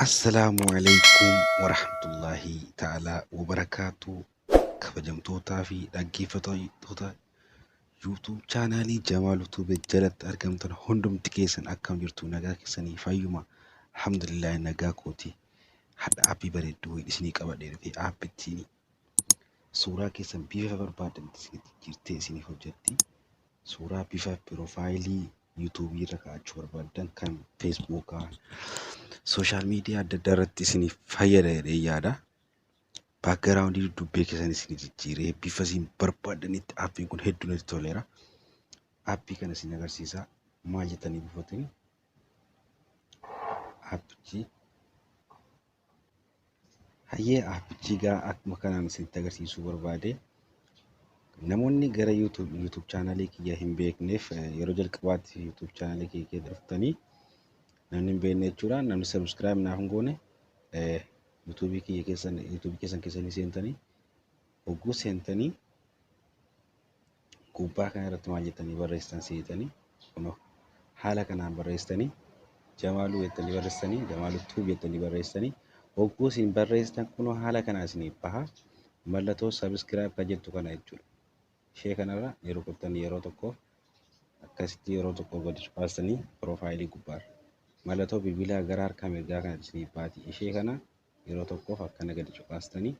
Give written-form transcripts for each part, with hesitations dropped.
Assalaamu alaikum warahmatullaahi ta'aalaa wabarakaatu. Kabajamtootaa fi dhaggeeffattoota YouTube chaanaalii Jamaal Tube jalatti argamtan hundumti keessan akkam jirtu? Nagaa keessanii? Fayyuma? Alhamdulillah, nagaa kooti. Hadha aappii bareedduu wayii isinii qabadhee dhufe. Aappittiin suuraa keessan bifa barbaadan isinitti jirtee isiniif hojjetti. Suuraa bifa piroofaayilii yuutuubii irra kaa'achuu barbaadan, kan feesbuukaa, sooshaal miidiyaa adda addaa irratti isiniif fayyada jedhee yaada. Baakgiraawundii duddubbee keessan isin jijjiiree bifa isin barbaadanitti aappiin kun hedduu natti toleera. Aappii kana isin agarsiisa. Maal jettanii buufatanii? Aappichi hayyee, aappichi egaa akkuma kanaan isinitti agarsiisuu barbaade. Namoonni gara YouTube chaanaalii kiyya hin beekneef, yeroo jalqabaatti YouTube chaanaalii kiyya keessa dhuftanii namni hin beekne jechuudha. Namni subscribe naaf hin goone, YouTube kiyya keessan, YouTube keessan keessanii seentanii, hogguu seentanii gubbaa kana irratti maal jettanii barreessitan seetanii? Kunoo haala kanaan barreessitanii, Jamaaluu jettanii barreessitanii, Jamaaluu Tube jettanii barreessitanii, hogguu isin barreessitan kunoo haala kanaan isiniif baha. Mallattoo subscribe kan jettu kana jechuudha. Ishee kanarra ni rukuttanii, yeroo tokko akkasitti yeroo tokko gadi cuqaastanii piroofaayilii gubbaarra. Mallattoo bilbilaa gara harka mirgaa kana isiniif baati. Ishee kana yeroo tokkoof akkana gadi cuqaastanii,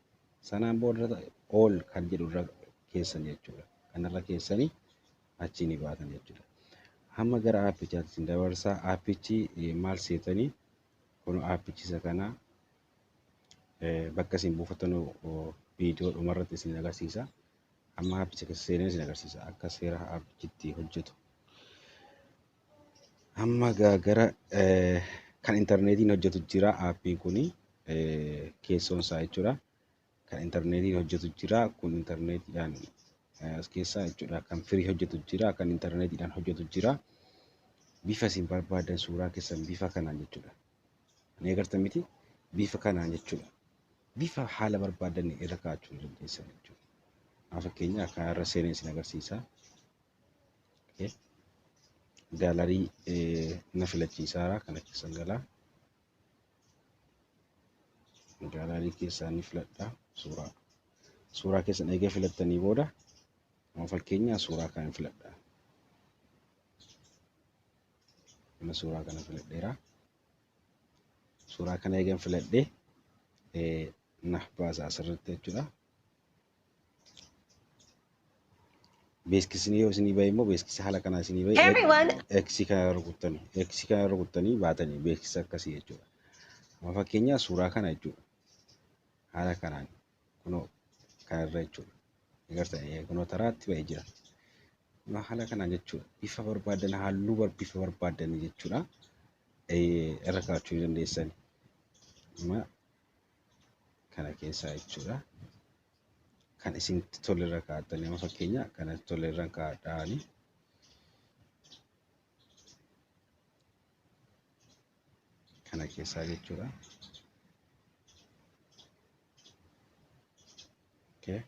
sanaan booda all kan jedhu irra keessan jechuudha. Kanarra keessanii achi ni baatan jechuudha. Hamma gara aappichaatti isin dabarsaa. Aappichi maal seetanii? Kun aappichi isa kana. Bakka isin buufattan viidiyoo dhumarratti isin agarsiisa. Amma aappicha keessa seenee isin agarsiisa akka seera aappichitti hojjetu. Amma gara kan intarneetiin hojjetu jira aappiin kuni, keessoon isaa jechuudha. Kan intarneetiin hojjetu jira, kun intarneetiidhaan as keessaa jechuudha. Kan firii hojjetu jira, kan intarneetiidhaan hojjetu jira. Bifa isin barbaadan suuraa keessan bifa kanaan jechuudha. Ni agartan miti? Bifa kanaan jechuudha. Bifa haala barbaadan irra kaa'achuu ni dandeessan jechuudha. Amma fakkeenya kana irra seenee isin agarsiisa. Gaalarii na filachiisaara, kana keessan galaa. Gaalarii keessaa ni filadha suuraa. Suuraa keessan eega filattanii booda, amma fakkeenya suuraa kana filadha. Amma suuraa kana filadheera. Suuraa kana eegan filadhee naaf baasa asirratti jechuudha. Beeksisni yoo isinii bahe immoo, beeksisa haala kanaa isinii bahe, Hey everyone, X kana irra rukuttanii, X kana irra rukuttanii baatanii beeksisa akkasii jechuudha. Amma fakkeenya suuraa kana jechuudha. Haala kanaan kunoo kana irra jechuudha. Agartanii, kunoo taraatti bahee jira. Kunoo haala kanaan jechuudha. Bifa barbaadan, halluu bifa barbaadan jechuudha. Irra kaa'achuu ni dandeessan. Amma kana keessaa jechuudha. Kan isinitti tole irra kaa'attanii, amma fakkeenya kanatti tole irra kaa'adhaanii. Kana keessaa jechuudha. Okay.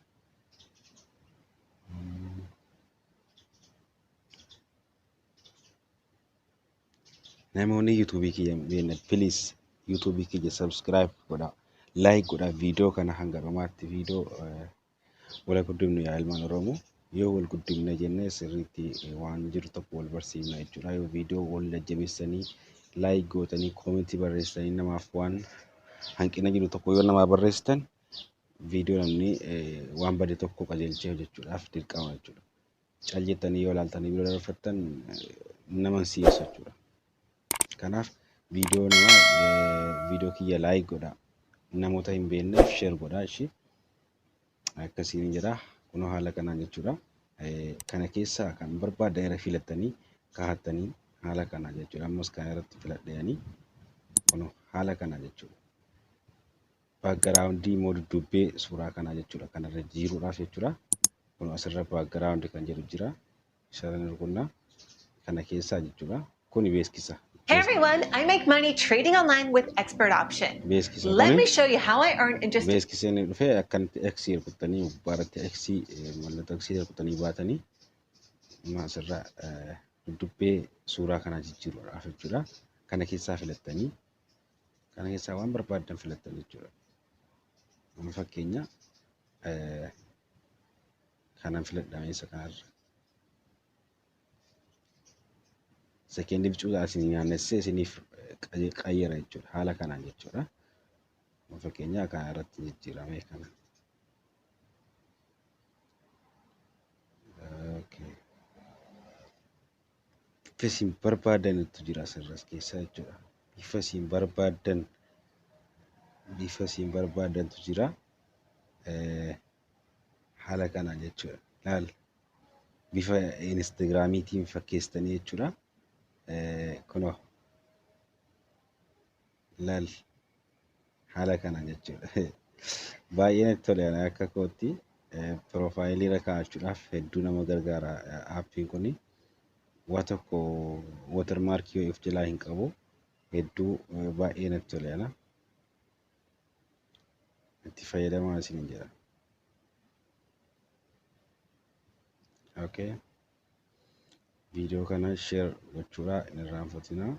Namoonni yuutuubii kiyya hin beekne, please yuutuubii kiyya subscribe godhaa. Like godhaa viidiyoo kana hanga dhumaatti. Viidiyoo wal guddifnu yaa ilmaan Oromoo. Yoo wal guddifne jennee sirriitti waan jiru tokko wal barsiifna jechuudha. Yoo viidiyoo wal jajjabeessanii, like gootanii, koomentii barreessitanii, namaaf waan hanqina jiru tokko yoo namaa barreessitan, viidiyoo namni waan bade tokko qajeelchee hojjechuudhaaf dirqama jechuudha. Cal jettanii yoo ilaaltanii bira dabarfattan nama hin si'eessu jechuudha. Kanaaf viidiyoo namaa, viidiyoo kiyya like godhaa. Namoota hin beekneef share godhaa ishii. Akkasiin jedha. Kunoo haala kanaan jechuudha. Kana keessaa kan barbaadan irra filattanii kaa'attanii haala kanaan jechuudha. Ammas kana irratti filadheeyanii kunoo haala kanaan jechuudha. Baakgiraawundii immoo dudduubbee suuraa kanaa jechuudha. Kanarra jijjiiruudhaaf jechuudha. Kun asirra baakgiraawundi kan jedhu jira. Isarra ni rukunnaa. Kana keessaa jechuudha. Kuni beeksisa. Hey everyone, I make money trading online with Expert Option. Beeksisa Let kuni me show you how I earn in just beeksisa inni dhufee akkanatti X rukuttanii, gubbaarratti X, mallattoo X rukuttanii baatanii, amma asirra duddubbee suuraa kanaa jijjiiruudhaaf jechuudha. Kana keessaa filattanii Kana keessaa waan barbaaddan filattan jechuudha. Amma fakkeenya kanan filadhame isa kanarra. Sekeendii bicuudhaa isin naannessee isiniif qayyara jechuudha. Haala kanaan jechuudha. Amma fakkeenya kana irratti jijjiirame kana. Okay. Bifa isin barbaaddantu jira asirras keessa jechuudha. Bifa isin barbaaddan bifa isin barbaaddantu jira. Haala kanaan jechuudha. Laal bifa Instagiraamiitiin fakkeessitanii jechuudha. Kunoo laal haala kanaan jechuudha. Baay'ee natti tole akka kootti piroofaayilii irra kaa'achuudhaaf hedduu nama gargaara aappiin kuni. Waa tokko wootermaarkii of jalaa hin qabu. Hedduu baay'ee natti tole ana. Itti fayyadamaa isiniin jedha. Okay. Viidiyoo kana share gochuudha hin irraanfatinaa.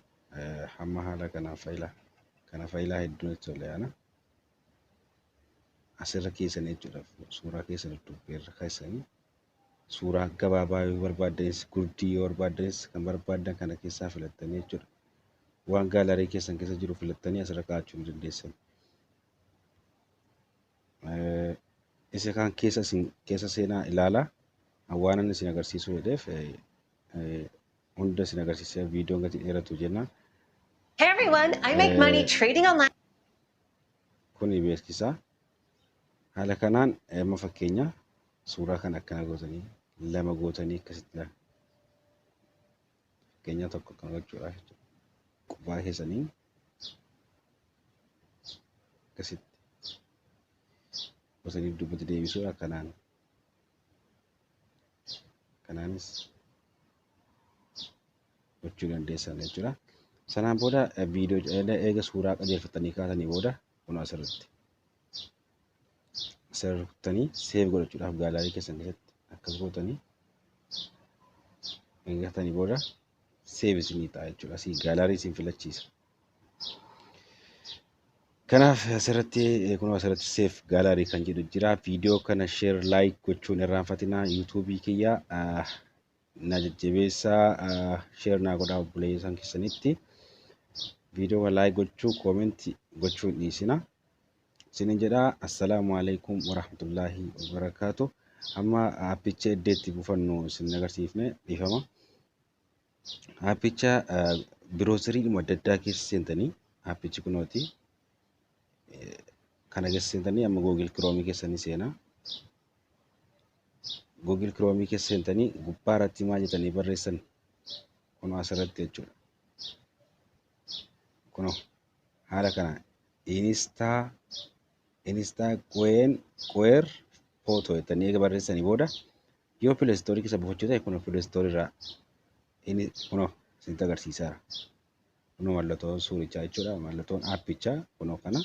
Hamma haala kanaan faayilaa kana faayilaa hedduu natti tole ana. Asirra keessan jechuudha. Suuraa keessan dudduubbeerra keessanii suuraa gabaabaa yoo barbaaddanis gurdii yoo barbaaddanis kan barbaaddan kana keessaa filattanii jechuudha. Waan gaalarii keessan keessa jiru filattanii asirra kaa'achuu ni dandeessan. Isa kaan keessa isin keessa seenaa ilaalaa. Waan inni isin agarsiisuu jedheef hunda isin agarsiisee viidiyoon gadi dheeratu jenna. Hey everyone, I make money trading online. Kuni beeksisa. Haala kanaan amma fakkeenya suuraa kana akkana gootanii lama gootanii akkasitti ilaala. Fakkeenya tokko akkana gochuudhaaf jechuudha. Qubaa keessanii akkasitti gootanii dudduubatti deebisuudha kanaan. Kanaanis gochuu dandeessan jechuudha. Sanaan booda viidiyoo eega suuraa qajeelfatanii kaasanii booda kun asirratti. Asirra rukuttanii seef godhachuudhaaf gaalaarii keessan keessatti akkas gootanii eeggatanii booda seef isinii ta'a jechuudha. Asii gaalaarii isin filachiisa. Kanaaf asirratti kun asirratti seef gaalaarii kan jedhu jira. Viidiyoo kana sheer laayik gochuun irraanfatinaa. Yuutuubii kiyya na jajjabeessaa sheer naa godhaa obboleessan keessanitti. Viidiyoo kana laayik gochuu koomentii gochuu hin dhiisina. Isinin jedhaa assalaamu alaikum warahmatullaahi wabarakaatu. Amma aappicha iddeetti buufannu isin agarsiifne dhiifama. Aappicha biroozeriidhuma adda addaa keessa seentanii aappichi kunooti. Kana keessa seentanii amma Google Chrome keessanii seenaa. Google Chrome keessa seentanii gubbaa irratti maal jettanii barreessan kunoo asirratti jechuudha. Kunoo haala kana Insta Queer Photo jettanii eega barreessanii booda yoo Play Store keessa buufachuu ta'e kunoo Play Store irraa inni kunoo isinitti agarsiisaara. Kunoo mallattoon suurichaa jechuudha. Mallattoon aappichaa kunoo kana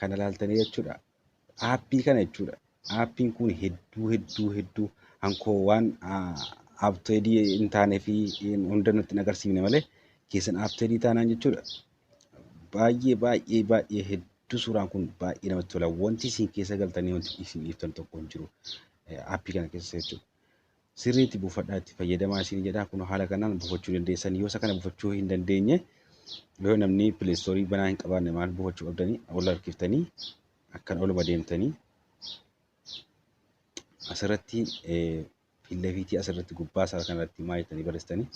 kana ilaaltanii jechuudha. Aappii kana jechuudha. Aappiin kun hedduu hedduu hedduu hankoo waan aapteedii hin taanee fi hunda nutti hin agarsiifne malee keessan aapteedii taanaan jechuudha. Baay'ee baay'ee baay'ee hedduu suuraan kun baay'ee namatti tola. Wanti isin keessa galtanii wanti isin dhiiftan tokko hin jiru aappii kana keessa jechuudha. Sirriitti buufadhaa itti fayyadamaa isin jedhaa kun haala kanaan buufachuu dandeessan. Yoo isa kana buufachuu hin dandeenye yoo namni pileestoorii banaa hin qabaanne maal buufachuu qabdanii ol harkiftanii akkan oluma deemtanii asirratti fiillafiitii asirratti gubbaa isaa kanarratti maal jettanii barreessitanii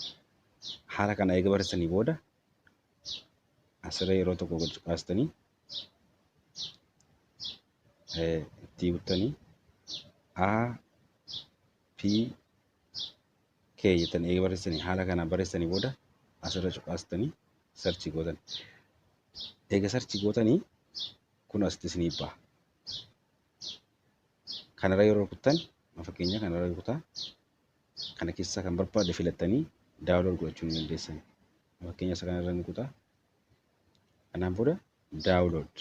haala kana eega barreessanii booda asirra yeroo tokko gad cuqaastanii itti guuttanii A P K jettanii eega barreessanii haala kanaan barreessanii booda asirra cuqaastanii sarchii gootan. Eega sarchii gootanii kun asitti isinii baha. Kanarra yeroo rukuttan fakkeenya kanarra rukutaa kana keessaa kan barbaadde filattanii daawunlood godhachuu ni dandeessan. Fakkeenya isa kanarra ni rukutaa. Kanaan booda daawunlood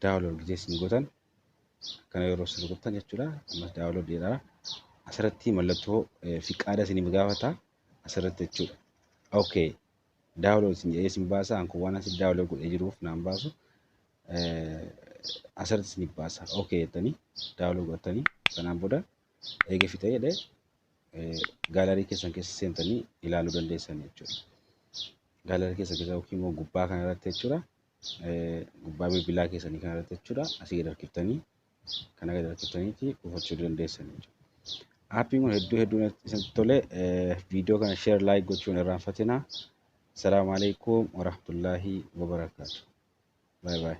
daawunlood gisee isin gootan akkana yeroo isin rukuttan jechuudha. Ammas daawunlood jedhaa. Asirratti mallattoo fiqaada isinii gaafata asirratti jechuudha. Okay. Download isin jedhee isin baasa. An kun waan asi download godhee jiruuf naan baasu. Asirratti isin baasa. Okay jettanii download godhatanii sanaan booda eega fixee jedhee gallery keessan keessa seentanii ilaaluu dandeessan jechuudha. Gallery keessan keessa yookiin immoo gubbaa kanarratti jechuudha. Gubbaa bilbilaa keessanii kanarratti jechuudha. Asii gad harkiftanii, kana gad harkiftaniiti buufachuu dandeessan jechuudha. Aappiin kun hedduu hedduu isinitti tole. Viidiyoo kana share, like gochuun irraanfatinaa. Salaamu alaikum warahmatullaahi wabarakaatu. Bye bye.